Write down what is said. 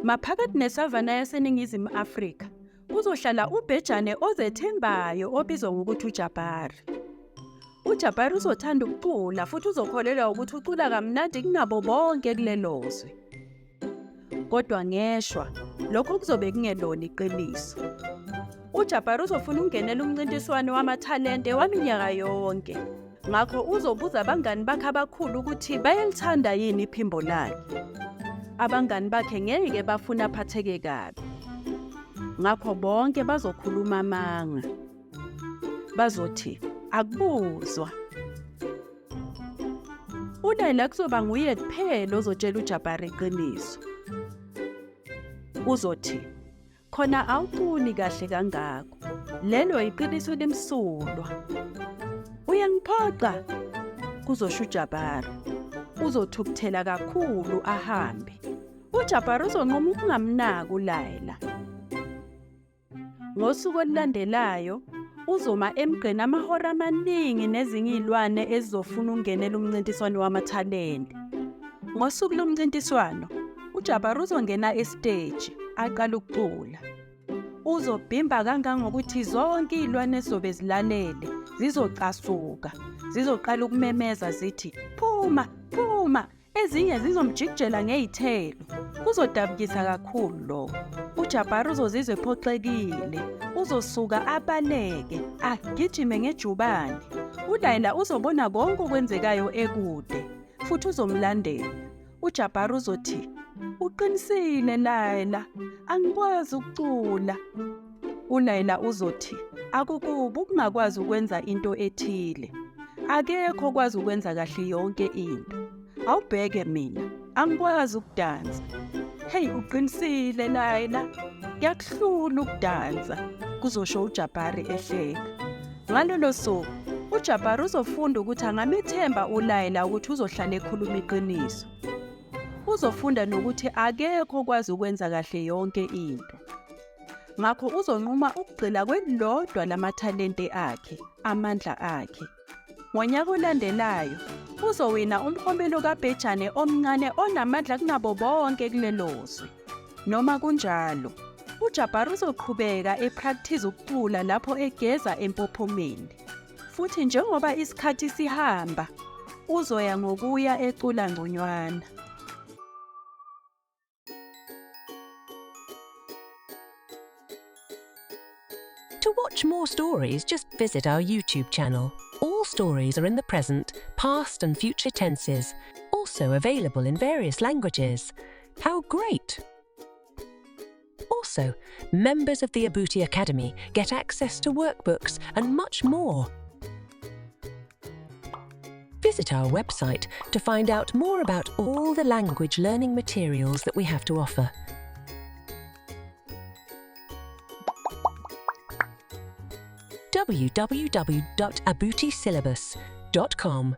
Maphakathi nesavana yaseNingizimu Afrika kuzohlala ubhejane ozethembayo obizwa ngokuthi uJabari. UJabari uzothanda ukucula futhi uzokholelwa ukuthi ucula kamnandi kunabo bonke kulelo zwe. Kodwa ngeshwa, lokho kuzobe kungelona iqiniso. UJabari uzofuna ukungenela umncintiswano wamathalente waminyaka yonke. Ngakho uzobuza abangani bakhe abakhulu ukuthi bayalithanda yini iphimbo lakhe. Abangani bakhe ngeke bafune aphatheke kabi. Ngakho bonke bazokhuluma amanga. Bazothi akubuzwa. ULayla kuzoba nguye kuphela ozotshela uJabari iqiniso. Uzothi khona awuculi kahle kangako. Lelo iqiniso elimsulwa. Uyangiphoxa, kuzosho uJabari. Uzothukuthela kakhulu ahambe. UJabari uzonquma ukungamnaki uLayla. Ngosuku olulandelayo, uzoma emgqeni amahora amaningi nezinye iy'lwane ezizofuna ukungenela umncintiswano wamathalente. Ngosuku lomncintiswano, uJabari uzongena esiteji aqale ukucula. Uzobhimba kangangokuthi zonke iy'lwane ezizobe zilalele zizocasuka, zizoqala ukumemeza zithi, phuma, phuma, Ezinye zizomjikijela ngey'thelo. Kuzodabukisa kakhulu lokho. UJabari uzozizwa ephoxekile. Uzosuka abaleke, agijime ngejubane. ULayla uzobona konke okwenzekayo ekude futhi uzomlandela. UJabari uzothi, Uqinisile Layla, angikwazi ukucula. ULayla uzothi, Akukubi ukungakwazi ukwenza into ethile. Akekho okwazi ukwenza kahle yonke into. Awubheke mina, angikwazi ukudansa. Hey, uqinisile Layla. Kuyakuhlula ukudansa, kuzosho uJabari ehleka. Ngalolo suku, uJabari uzofunda ukuthi angamethemba uLayla ukuthi uzohlala ekhuluma iqiniso. Uzofunda nokuthi akekho okwazi ukwenza kahle yonke into. Ngakho uzonquma ukugxila kwelilodwa lamathalente akhe, amandla akhe. Ngonyaka olandelayo, uzowina umhomelo kabhejane omncane onamandla kunabo bonke kulelo zwe. Noma kunjalo, uJabbar uzoqhubeka ephrakthiza ukucula lapho egeza empophomeni. Futhi njengoba isikhathi sihamba, uzoya ngokuya ecula ngconywana. To watch more stories, just visit our YouTube channel. All stories are in the present, past, and future tenses, also available in various languages. How great! Also, members of the Abuti Academy get access to workbooks and much more. Visit our website to find out more about all the language learning materials that we have to offer. www.abutisyllabus.com.